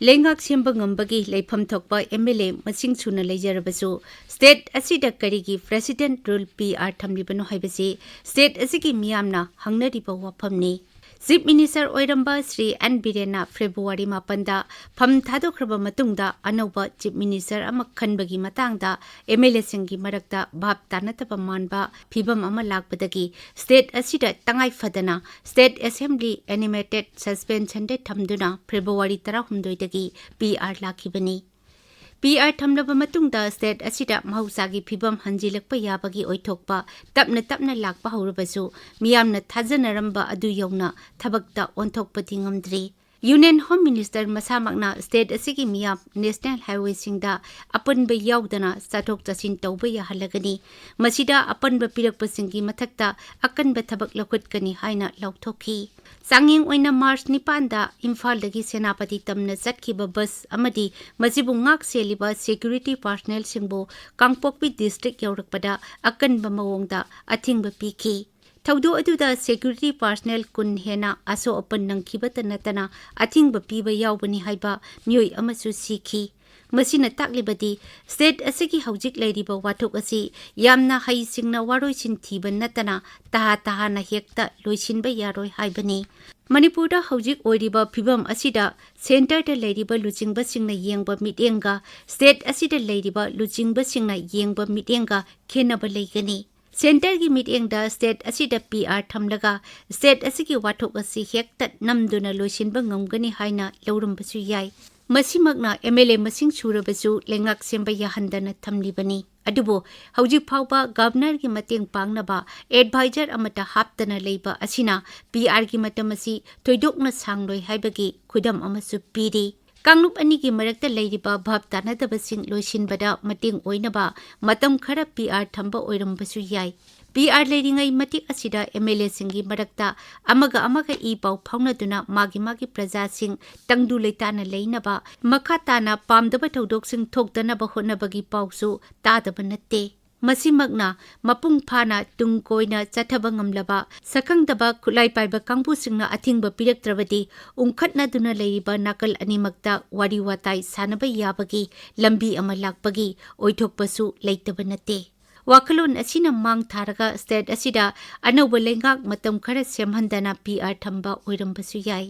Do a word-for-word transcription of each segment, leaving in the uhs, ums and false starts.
ꯂꯩꯉꯥꯛ ꯁꯦꯝꯕ ꯉꯝꯕꯒꯤ ꯂꯩꯐꯝ ꯊꯣꯛꯄ MLA ꯃꯁꯤꯡ ꯁꯨꯅ ꯂꯩꯖꯔꯕꯁꯨ, state ꯑꯁꯤꯗ ꯀꯔꯤꯒꯤ President Rule PR ꯊꯝꯂꯤꯕꯅꯣ ꯍꯥꯏꯕꯁꯤ state ꯑꯁꯤꯒꯤ ꯃꯤꯌꯥꯝꯅ ꯍꯪꯅꯔꯤꯕ ꯋꯥꯐꯝꯅꯤ꯫ Chief Minister ꯑꯣꯏꯔꯝꯕ ꯁ꯭ꯔꯤ ꯑꯦꯟ ꯕꯤꯔꯦꯟꯅ February ꯃꯥꯄꯟꯗ ꯐꯝ ꯊꯥꯗꯣꯛꯈ꯭ꯔꯕ ꯃꯇꯨꯡꯗ ꯑꯅꯧꯕ Chief Minister ꯑꯃ ꯈꯟꯕꯒꯤ ꯃꯇꯥꯡꯗ MLAꯁꯤꯡꯒꯤ ꯃꯔꯛꯇ ꯚꯥꯞ ꯇꯥꯅꯗꯕ ꯃꯥꯟꯕ ꯐꯤꯚꯝ ꯑꯃ ꯂꯥꯛꯄꯗꯒꯤ state ꯑꯁꯤꯗ ꯇꯉꯥꯏ ꯐꯗꯅ State Assembly animated suspensionꯗ ꯊꯝꯗꯨꯅ February ꯇꯔꯥꯍꯨꯝꯗꯣꯏꯗꯒꯤ PR ꯂꯥꯛꯈꯤꯕꯅꯤ꯫ PR ꯊꯝꯂꯕ ꯃꯇꯨꯡꯗ state ꯑꯁꯤꯗ ꯃꯍꯧꯁꯥꯒꯤ ꯐꯤꯚꯝ ꯍꯟꯖꯤꯜꯂꯛꯄ ꯌꯥꯕꯒꯤ ꯑꯣꯏꯊꯣꯛꯄ ꯇꯞꯅ ꯇꯞꯅ ꯂꯥꯛꯄ ꯍꯧꯔꯕꯁꯨ, ꯃꯤꯌꯥꯝꯅ ꯊꯥꯖꯅꯔꯝꯕ ꯑꯗꯨ ꯌꯧꯅ ꯊꯕꯛꯇ ꯑꯣꯟꯊꯣꯛꯄꯗꯤ ꯉꯝꯗ꯭ꯔꯤ꯫ Union Home Minister ꯃꯁꯥꯃꯛꯅ state ꯑꯁꯤꯒꯤ ꯃꯤꯌꯥꯝ national highwayꯁꯤꯡꯗ ꯑꯄꯟꯕ ꯌꯥꯎꯗꯅ ꯆꯠꯊꯣꯛ ꯆꯠꯁꯤꯟ ꯇꯧꯕ ꯌꯥꯍꯜꯂꯒꯅꯤ꯫ ꯃꯁꯤꯗ ꯑꯄꯟꯕ ꯄꯤꯔꯛꯄꯁꯤꯡꯒꯤ ꯃꯊꯛꯇ ꯑꯀꯟꯕ ꯊꯕꯛ ꯂꯧꯈꯠꯀꯅꯤ ꯍꯥꯏꯅ ꯂꯥꯎꯊꯣꯛꯈꯤ꯫ ꯆꯥꯡꯌꯦꯡ ꯑꯣꯏꯅ March ꯅꯤꯄꯥꯟꯗ ꯏꯝꯐꯥꯜꯗꯒꯤ ꯁꯦꯅꯥꯄꯇꯤ ꯇꯝꯅ ꯆꯠꯈꯤꯕ bus ꯑꯃꯗꯤ ꯃꯁꯤꯕꯨ ꯉꯥꯛ ꯁꯦꯜꯂꯤꯕ security personnelꯁꯤꯡꯕꯨ ꯀꯥꯡꯄꯣꯛꯄꯤ district ꯌꯧꯔꯛꯄꯗ ꯑꯀꯟꯕ ꯃꯑꯣꯡꯗ ꯑꯊꯤꯡꯕ ꯄꯤꯈꯤ꯫ ꯊꯧꯗꯣꯛ ꯑꯗꯨꯗ security personnel ꯀꯨꯟ ꯍꯦꯟꯅ ꯑꯁꯣꯛ ꯑꯄꯟ ꯅꯪꯈꯤꯕꯇ ꯅꯠꯇꯅ ꯑꯊꯤꯡꯕ ꯄꯤꯕ ꯌꯥꯎꯕꯅꯤ ꯍꯥꯏꯕ ꯃꯤꯑꯣꯏ ꯑꯃꯁꯨ ꯁꯤꯈꯤ꯫ ꯃꯁꯤꯅ ꯇꯥꯛꯂꯤꯕꯗꯤ state ꯑꯁꯤꯒꯤ ꯍꯧꯖꯤꯛ ꯂꯩꯔꯤꯕ ꯋꯥꯊꯣꯛ ꯑꯁꯤ ꯌꯥꯝꯅ ꯍꯩꯁꯤꯡꯅ ꯋꯥꯔꯣꯏꯁꯤꯟ ꯊꯤꯕ ꯅꯠꯇꯅ ꯇꯍꯥ ꯇꯍꯥꯅ ꯍꯦꯛꯇ ꯂꯣꯏꯁꯤꯟꯕ ꯌꯥꯔꯣꯏ ꯍꯥꯏꯕꯅꯤ꯫ ꯃꯅꯤꯄꯨꯔꯗ ꯍꯧꯖꯤꯛ ꯑꯣꯏꯔꯤꯕ ꯐꯤꯚꯝ ꯑꯁꯤꯗ centreꯗ ꯂꯩꯔꯤꯕ ꯂꯨꯆꯤꯡꯕꯁꯤꯡꯅ ꯌꯦꯡꯕ ꯃꯤꯠꯌꯦꯡꯒ state ꯑꯁꯤꯗ ꯂꯩꯔꯤꯕ ꯂꯨꯆꯤꯡꯕꯁꯤꯡꯅ ꯌꯦꯡꯕ ꯃꯤꯠꯌꯦꯡꯒ ꯈꯦꯟꯅꯕ ꯂꯩꯒꯅꯤ꯫ Centreꯒꯤ ꯃꯤꯠꯌꯦꯡꯗ state ꯑꯁꯤꯗ PR ꯊꯝꯂꯒ state ꯑꯁꯤꯒꯤ ꯋꯥꯊꯣꯛ ꯑꯁꯤ ꯍꯦꯛꯇ ꯅꯝꯗꯨꯅ ꯂꯣꯏꯁꯤꯟꯕ ꯉꯝꯒꯅꯤ ꯍꯥꯏꯅ ꯂꯧꯔꯝꯕꯁꯨ ꯌꯥꯏ꯫ ꯃꯁꯤꯃꯛꯅ MLA ꯃꯁꯤꯡ ꯁꯨꯔꯕꯁꯨ ꯂꯩꯉꯥꯛ ꯁꯦꯝꯕ ꯌꯥꯍꯟꯗꯅ ꯊꯝꯂꯤꯕꯅꯤ꯫ ꯑꯗꯨꯕꯨ ꯍꯧꯖꯤꯛ ꯐꯥꯎꯕ Governorꯒꯤ ꯃꯇꯦꯡ ꯄꯥꯡꯅꯕ advisor ꯑꯃꯠꯇ ꯍꯥꯞꯇꯅ ꯂꯩꯕ ꯑꯁꯤꯅ PRꯒꯤ ꯃꯇꯝ ꯑꯁꯤ ꯊꯣꯏꯗꯣꯛꯅ ꯁꯥꯡꯂꯣꯏ ꯍꯥꯏꯕꯒꯤ ꯈꯨꯗꯝ ꯑꯃꯁꯨ ꯄꯤꯔꯤ꯫ ꯀꯥꯡꯂꯨꯞ ꯑꯅꯤꯒꯤ ꯃꯔꯛꯇ ꯂꯩꯔꯤꯕ ꯚꯥꯞ ꯇꯥꯅꯗꯕꯁꯤꯡ ꯂꯣꯏꯁꯤꯟꯕꯗ ꯃꯇꯦꯡ ꯑꯣꯏꯅꯕ ꯃꯇꯝ ꯈꯔ PR ꯊꯝꯕ ꯑꯣꯏꯔꯝꯕꯁꯨ ꯌꯥꯏ꯫ PR ꯂꯩꯔꯤꯉꯩ ꯃꯇꯤꯛ ꯑꯁꯤꯗ MLAꯁꯤꯡꯒꯤ ꯃꯔꯛꯇ ꯑꯃꯒ ꯑꯃꯒ ꯏ ꯄꯥꯎ ꯐꯥꯎꯅꯗꯨꯅ ꯃꯥꯒꯤ ꯃꯥꯒꯤ ꯄ꯭ꯔꯖꯥꯁꯤꯡ ꯇꯪꯗꯨ ꯂꯩꯇꯥꯅ ꯂꯩꯅꯕ, ꯃꯈꯥ ꯇꯥꯅ ꯄꯥꯝꯗꯕ ꯊꯧꯗꯣꯛꯁꯤꯡ ꯊꯣꯛꯇꯅꯕ ꯍꯣꯠꯅꯕꯒꯤ ꯄꯥꯎꯁꯨ ꯇꯥꯗꯕ ꯅꯠꯇꯦ꯫ ꯃꯁꯤꯃꯛꯅ ꯃꯄꯨꯡ ꯐꯥꯅ ꯇꯨꯡ ꯀꯣꯏꯅ ꯆꯠꯊꯕ ꯉꯝꯂꯕ ꯁꯛꯈꯪꯗꯕ ꯈꯨꯠꯂꯥꯏ ꯄꯥꯏꯕ ꯀꯥꯡꯕꯨꯁꯤꯡꯅ ꯑꯊꯤꯡꯕ ꯄꯤꯔꯛꯇ꯭ꯔꯕꯗꯤ, ꯎꯪꯈꯠꯅꯗꯨꯅ ꯂꯩꯔꯤꯕ ꯅꯥꯀꯜ ꯑꯅꯤꯃꯛꯇ ꯋꯥꯔꯤ ꯋꯥꯇꯥꯏ ꯁꯥꯟꯅꯕ ꯌꯥꯕꯒꯤ ꯂꯝꯕꯤ ꯑꯃ ꯂꯥꯛꯄꯒꯤ ꯑꯣꯏꯊꯣꯛꯄꯁꯨ ꯂꯩꯇꯕ ꯅꯠꯇꯦ꯫ ꯋꯥꯈꯜꯂꯣꯟ ꯑꯁꯤꯅ ꯃꯥꯡ ꯊꯥꯔꯒ state ꯑꯁꯤꯗ ꯑꯅꯧꯕ ꯂꯩꯉꯥꯛ ꯃꯇꯝ ꯈꯔ ꯁꯦꯝꯍꯟꯗꯅ P R ꯊꯝꯕ ꯑꯣꯏꯔꯝꯕꯁꯨ ꯌꯥꯏ꯫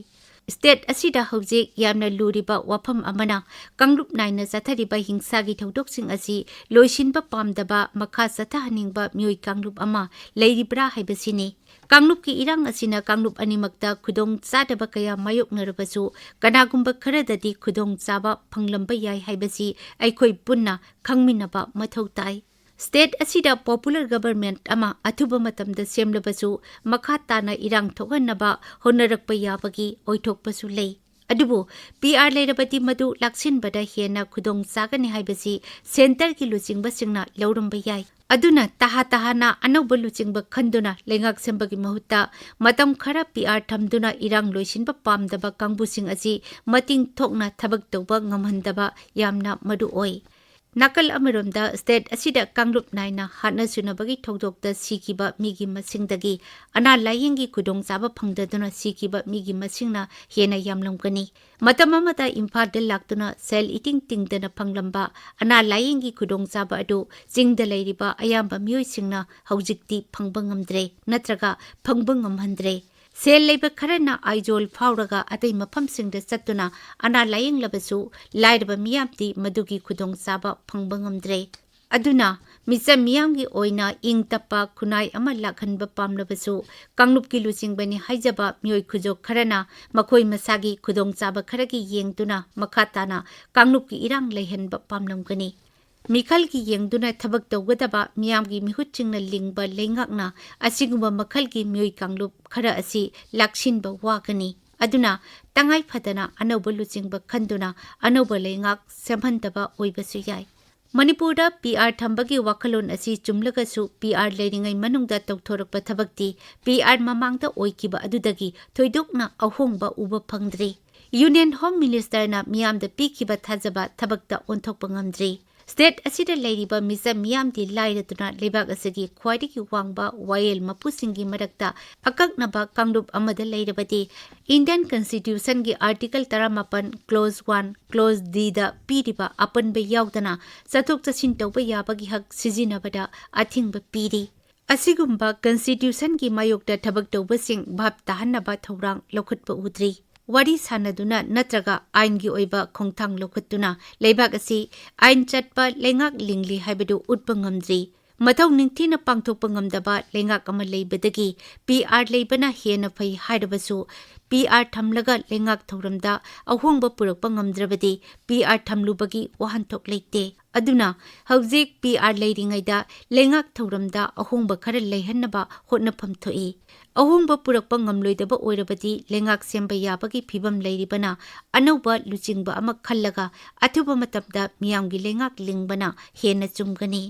State ꯑꯁꯤꯗ ꯍꯧꯖꯤꯛ ꯌꯥꯝꯅ ꯂꯨꯔꯤꯕ ꯋꯥꯐꯝ ꯑꯃꯅ, ꯀꯥꯡꯂꯨꯞ ꯅꯥꯏꯅ ꯆꯠꯊꯔꯤꯕ ꯍꯤꯡꯁꯥꯒꯤ ꯊꯧꯗꯣꯛꯁꯤꯡ ꯑꯁꯤ ꯂꯣꯏꯁꯤꯟꯕ ꯄꯥꯝꯗꯕ, ꯃꯈꯥ ꯆꯠꯊꯍꯟꯅꯤꯡꯕ ꯃꯤꯑꯣꯏ ꯀꯥꯡꯂꯨꯞ ꯑꯃ ꯂꯩꯔꯤꯕ꯭ꯔꯥ ꯍꯥꯏꯕꯁꯤꯅꯤ꯫ ꯀꯥꯡꯂꯨꯞꯀꯤ ꯏꯔꯥꯡ ꯑꯁꯤꯅ ꯀꯥꯡꯂꯨꯞ ꯑꯅꯤꯃꯛꯇ ꯈꯨꯗꯣꯡ ꯆꯥꯗꯕ ꯀꯌꯥ ꯃꯥꯌꯣꯛꯅꯔꯕꯁꯨ, ꯀꯅꯥꯒꯨꯝꯕ ꯈꯔꯗꯗꯤ ꯈꯨꯗꯣꯡ ꯆꯥꯕ ꯐꯪꯂꯝꯕ ꯌꯥꯏ ꯍꯥꯏꯕꯁꯤ ꯑꯩꯈꯣꯏ ꯄꯨꯟꯅ ꯈꯪꯃꯤꯟꯅꯕ ꯃꯊꯧ ꯇꯥꯏ꯫ State ꯑꯁꯤꯗ popular government ꯑꯃ ꯑꯊꯨꯕ ꯃꯇꯝꯗ ꯁꯦꯝꯂꯕꯁꯨ, ꯃꯈꯥ ꯇꯥꯅ ꯏꯔꯥꯡ ꯊꯣꯛꯍꯟꯅꯕ ꯍꯣꯠꯅꯔꯛꯄ ꯌꯥꯕꯒꯤ ꯑꯣꯏꯊꯣꯛꯄꯁꯨ ꯂꯩ꯫ ꯑꯗꯨꯕꯨ P R ꯂꯩꯔꯕꯗꯤ ꯃꯗꯨ ꯂꯥꯛꯁꯤꯟꯕꯗ ꯍꯦꯟꯅ ꯈꯨꯗꯣꯡ ꯆꯥꯒꯅꯤ ꯍꯥꯏꯕꯁꯤ centreꯒꯤ ꯂꯨꯆꯤꯡꯕꯁꯤꯡꯅ ꯂꯧꯔꯝꯕ ꯌꯥꯏ꯫ ꯑꯗꯨꯅ ꯇꯍꯥ ꯇꯍꯥꯅ ꯑꯅꯧꯕ ꯂꯨꯆꯤꯡꯕ ꯈꯟꯗꯨꯅ ꯂꯩꯉꯥꯛ ꯁꯦꯝꯕꯒꯤ ꯃꯍꯨꯠꯇ, ꯃꯇꯝ ꯈꯔ P R ꯊꯝꯗꯨꯅ ꯏꯔꯥꯡ ꯂꯣꯏꯁꯤꯟꯕ ꯄꯥꯝꯗꯕ ꯀꯥꯡꯕꯨꯁꯤꯡ ꯑꯁꯤ ꯃꯇꯤꯡ ꯊꯣꯛꯅ ꯊꯕꯛ ꯇꯧꯕ ꯉꯝꯍꯟꯗꯕ ꯌꯥꯝꯅ ꯃꯔꯨ ꯑꯣꯏ꯫ ꯅꯥꯀꯜ ꯑꯃꯔꯣꯝꯗ, state ꯑꯁꯤꯗ ꯀꯥꯡꯂꯨꯞ ꯅꯥꯏꯅ ꯍꯥꯠꯅ ꯁꯨꯅꯕꯒꯤ ꯊꯧꯗꯣꯛꯇ ꯁꯤꯈꯤꯕ ꯃꯤꯒꯤ ꯃꯁꯤꯡꯗꯒꯤ ꯑꯅꯥ ꯂꯥꯌꯦꯡꯒꯤ ꯈꯨꯗꯣꯡꯆꯥꯕ ꯐꯪꯗꯗꯨꯅ ꯁꯤꯈꯤꯕ ꯃꯤꯒꯤ ꯃꯁꯤꯡꯅ ꯍꯦꯟꯅ ꯌꯥꯝꯂꯝꯒꯅꯤ꯫ ꯃꯇꯝ ꯑꯃꯗ ꯏꯝꯐꯥꯜꯗ ꯂꯥꯛꯇꯨꯅ ꯁꯦꯜ ꯏꯇꯤꯡ ꯇꯤꯡꯗꯅ ꯐꯪꯂꯝꯕ ꯑꯅꯥ ꯂꯥꯌꯦꯡꯒꯤ ꯈꯨꯗꯣꯡꯆꯥꯕ ꯑꯗꯨ ꯆꯤꯡꯗ ꯂꯩꯔꯤꯕ ꯑꯌꯥꯝꯕ ꯃꯤꯑꯣꯏꯁꯤꯡꯅ ꯍꯧꯖꯤꯛꯇꯤ ꯐꯪꯕ ꯉꯝꯗ꯭ꯔꯦ, ꯅꯠꯇ꯭ꯔꯒ ꯐꯪꯕ ꯉꯝꯍꯟꯗ꯭ꯔꯦ꯫ ꯁꯦꯜ ꯂꯩꯕ ꯈꯔꯅ ꯑꯥꯏꯖꯣꯜ ꯐꯥꯎꯔꯒ ꯑꯇꯩ ꯃꯐꯝꯁꯤꯡꯗ ꯆꯠꯇꯨꯅ ꯑꯅꯥ ꯂꯥꯌꯦꯡꯂꯕꯁꯨ, ꯂꯥꯏꯔꯕ ꯃꯤꯌꯥꯝꯗꯤ ꯃꯗꯨꯒꯤ ꯈꯨꯗꯣꯡꯆꯥꯕ ꯐꯪꯕ ꯉꯝꯗ꯭ꯔꯦ꯫ ꯑꯗꯨꯅ ꯃꯤꯆꯝ ꯃꯤꯌꯥꯝꯒꯤ ꯑꯣꯏꯅ ꯏꯪ ꯇꯞꯄ ꯈꯨꯟꯅꯥꯏ ꯑꯃ ꯂꯥꯛꯍꯟꯕ ꯄꯥꯝꯂꯕꯁꯨ, ꯀꯥꯡꯂꯨꯞꯀꯤ ꯂꯨꯆꯤꯡꯕꯅꯤ ꯍꯥꯏꯖꯕ ꯃꯤꯑꯣꯏ ꯈꯨꯖꯣꯛ ꯈꯔꯅ ꯃꯈꯣꯏ ꯃꯁꯥꯒꯤ ꯈꯨꯗꯣꯡꯆꯥꯕ ꯈꯔꯒꯤ ꯌꯦꯡꯗꯨꯅ ꯃꯈꯥ ꯇꯥꯅ ꯀꯥꯡꯂꯨꯞꯀꯤ ꯏꯔꯥꯡ ꯂꯩꯍꯟꯕ ꯄꯥꯝꯂꯝꯒꯅꯤ꯫ ꯃꯤꯈꯜꯒꯤ ꯌꯦꯡꯗꯨꯅ ꯊꯕꯛ ꯇꯧꯒꯗꯕ ꯃꯤꯌꯥꯝꯒꯤ ꯃꯤꯍꯨꯠꯁꯤꯡꯅ ꯂꯤꯡꯕ ꯂꯩꯉꯥꯛꯅ ꯑꯁꯤꯒꯨꯝꯕ ꯃꯈꯜꯒꯤ ꯃꯤꯑꯣꯏ ꯀꯥꯡꯂꯨꯞ ꯈꯔ ꯑꯁꯤ ꯂꯥꯛꯁꯤꯟꯕ ꯋꯥꯒꯅꯤ꯫ ꯑꯗꯨꯅ ꯇꯉꯥꯏ ꯐꯗꯅ ꯑꯅꯧꯕ ꯂꯨꯆꯤꯡꯕ ꯈꯟꯗꯨꯅ ꯑꯅꯧꯕ ꯂꯩꯉꯥꯛ ꯁꯦꯝꯍꯟꯗꯕ ꯑꯣꯏꯕꯁꯨ ꯌꯥꯏ꯫ ꯃꯅꯤꯄꯨꯔꯗ P R ꯊꯝꯕꯒꯤ ꯋꯥꯈꯜꯂꯣꯟ ꯑꯁꯤ ꯆꯨꯝꯂꯒꯁꯨ, P R ꯂꯩꯔꯤꯉꯩ ꯃꯅꯨꯡꯗ ꯇꯧꯊꯣꯔꯛꯄ ꯊꯕꯛꯇꯤ P R ꯃꯃꯥꯡꯗ ꯑꯣꯏꯈꯤꯕ ꯑꯗꯨꯗꯒꯤ ꯊꯣꯏꯗꯣꯛꯅ ꯑꯍꯣꯡꯕ ꯎꯕ ꯐꯪꯗ꯭ꯔꯤ꯫ Union Home Ministerꯅ ꯃꯤꯌꯥꯝꯗ ꯄꯤꯈꯤꯕ ꯊꯥꯖꯕ ꯊꯕꯛꯇ ꯑꯣꯟꯊꯣꯛꯄ ꯉꯝꯗ꯭ꯔꯤ꯫ State ꯑꯁꯤꯗ ꯂꯩꯔꯤꯕ ꯃꯤꯆꯝ ꯃꯤꯌꯥꯝꯗꯤ ꯂꯥꯏꯔꯗꯨꯅ ꯂꯩꯕꯥꯛ ꯑꯁꯤꯒꯤ ꯈ꯭ꯋꯥꯏꯗꯒꯤ ꯋꯥꯡꯕ ꯋꯥꯌꯦꯜ ꯃꯄꯨꯁꯤꯡꯒꯤ ꯃꯔꯛꯇ ꯑꯀꯛꯅꯕ ꯀꯥꯡꯂꯨꯞ ꯑꯃꯗ ꯂꯩꯔꯕꯗꯤ Indian Constitutionꯒꯤ Article ꯇꯔꯥꯃꯥꯄꯟ Clause one Clause Dꯗ ꯄꯤꯔꯤꯕ ꯑꯄꯟꯕ ꯌꯥꯎꯗꯅ ꯆꯠꯊꯣꯛ ꯆꯠꯁꯤꯟ ꯇꯧꯕ ꯌꯥꯕꯒꯤ ꯍꯛ ꯁꯤꯖꯤꯟꯅꯕꯗ ꯑꯊꯤꯡꯕ ꯄꯤꯔꯤ꯫ ꯑꯁꯤꯒꯨꯝꯕ Constitutionꯒꯤ ꯃꯥꯌꯣꯛꯇ ꯊꯕꯛ ꯇꯧꯕꯁꯤꯡ ꯚꯥꯞ ꯇꯥꯍꯟꯅꯕ ꯊꯧꯔꯥꯡ ꯂꯧꯈꯠꯄ ꯎꯗ꯭ꯔꯤ꯫ ꯋꯥꯔꯤ ꯁꯥꯅꯗꯨꯅ ꯅꯠꯇ꯭ꯔꯒ ꯑꯥꯏꯟꯒꯤ ꯑꯣꯏꯕ ꯈꯣꯡꯊꯥꯡ ꯂꯧꯈꯠꯇꯨꯅ ꯂꯩꯕꯥꯛ ꯑꯁꯤ ꯑꯥꯏꯟ ꯆꯠꯄ ꯂꯩꯉꯥꯛ ꯂꯤꯡꯂꯤ ꯍꯥꯏꯕꯗꯨ ꯎꯠꯄ ꯉꯝꯗ꯭ꯔꯤ꯫ ꯃꯊꯧ ꯅꯤꯡꯊꯤꯅ ꯄꯥꯡꯊꯣꯛꯄ ꯉꯝꯗꯕ ꯂꯩꯉꯥꯛ ꯑꯃ ꯂꯩꯕꯗꯒꯤ P R ꯂꯩꯕꯅ ꯍꯦꯟꯅ ꯐꯩ ꯍꯥꯏꯔꯕꯁꯨ, P R ꯊꯝꯂꯒ ꯂꯩꯉꯥꯛ ꯊꯧꯔꯝꯗ ꯑꯍꯣꯡꯕ ꯄꯨꯔꯛꯄ ꯉꯝꯗ꯭ꯔꯕꯗꯤ P R ꯊꯝꯂꯨꯕꯒꯤ ꯋꯥꯍꯟꯊꯣꯛ ꯂꯩꯇꯦ꯫ ꯑꯗꯨꯅ ꯍꯧꯖꯤꯛ P R ꯂꯩꯔꯤꯉꯩꯗ ꯂꯩꯉꯥꯛ ꯊꯧꯔꯝꯗ ꯑꯍꯣꯡꯕ ꯈꯔ ꯂꯩꯍꯟꯅꯕ ꯍꯣꯠꯅꯐꯝ ꯊꯣꯛꯏ꯫ ꯑꯍꯣꯡꯕ ꯄꯨꯔꯛꯄ ꯉꯝꯂꯣꯏꯗꯕ ꯑꯣꯏꯔꯕꯗꯤ ꯂꯩꯉꯥꯛ ꯁꯦꯝꯕ ꯌꯥꯕꯒꯤ ꯐꯤꯕꯝ ꯂꯩꯔꯤꯕꯅ ꯑꯅꯧꯕ ꯂꯨꯆꯤꯡꯕ ꯑꯃ ꯈꯜꯂꯒ ꯑꯊꯨꯕ ꯃꯇꯝꯗ ꯃꯤꯌꯥꯝꯒꯤ ꯂꯩꯉꯥꯛ ꯂꯤꯡꯕꯅ ꯍꯦꯟꯅ ꯆꯨꯝꯒꯅꯤ꯫